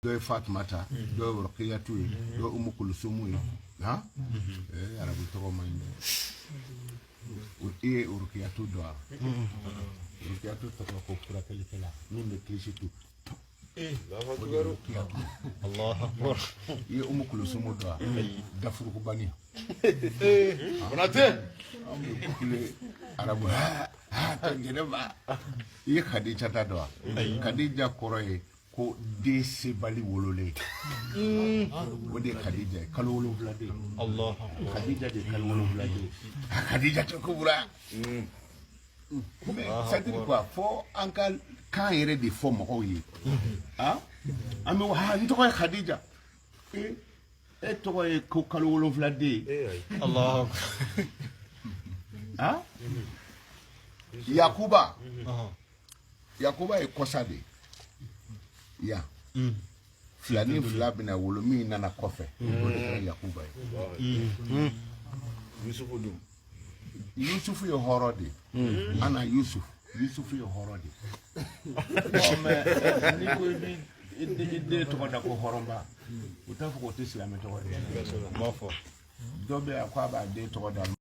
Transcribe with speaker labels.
Speaker 1: Dɔ ye Fatumata, dɔ ye Rɔkiyatu ye, dɔ ye Umu Kulusumu ye. Han, ee, arabu tɔgɔ man ɲi dɛ. I ye Rɔkiyatu dɔn wa? Rɔkiyatu tɔgɔ ko furakɛlikɛla min bɛ kilisi tu. O de ye Rɔkiyatu.
Speaker 2: Allahu akbar.
Speaker 1: I ye Umu Kulusumu dɔn wa? Dafurukubani.
Speaker 3: Konate.
Speaker 1: Anw bɛ kule arabu ha ha tɛ jɛnɛba. I ye Khadija ta dɔn wa? Khadija kɔrɔ ye ko den sebali wololen. O de ye Khadija ye, kalo 7 den.
Speaker 2: Allahu
Speaker 1: Khadija de ye kalo 7 den. Khadija tɛ kubura. Mais c'est à dire quoi, fo an ka kan yɛrɛ de fɔ mɔgɔw ye. Ah, an bɛ ha, n tɔgɔ ye Khadija. E e tɔgɔ ye ko kalo 7 den.
Speaker 2: Allahu akbar.
Speaker 1: Ah, Yakuba.
Speaker 2: Ɔhɔn.
Speaker 1: Yakuba ye kɔsa de ye yan. Filani fila bɛna wolo, min nana kɔfɛ, o de kɛra Yakuba ye.
Speaker 3: Yusufu dun?
Speaker 1: Yusufu ye hɔrɔn de ye. Ana Yusuf, Yusufu ye hɔrɔn de ye. Bon, mais n'i ko i b'i i den tɔgɔ da ko hɔrɔnba, u t'a fɔ k'o tɛ silamɛ tɔgɔ ye.
Speaker 2: N b'a fɔ.
Speaker 1: Dɔ bɛ yan ko a b'a den tɔgɔ da.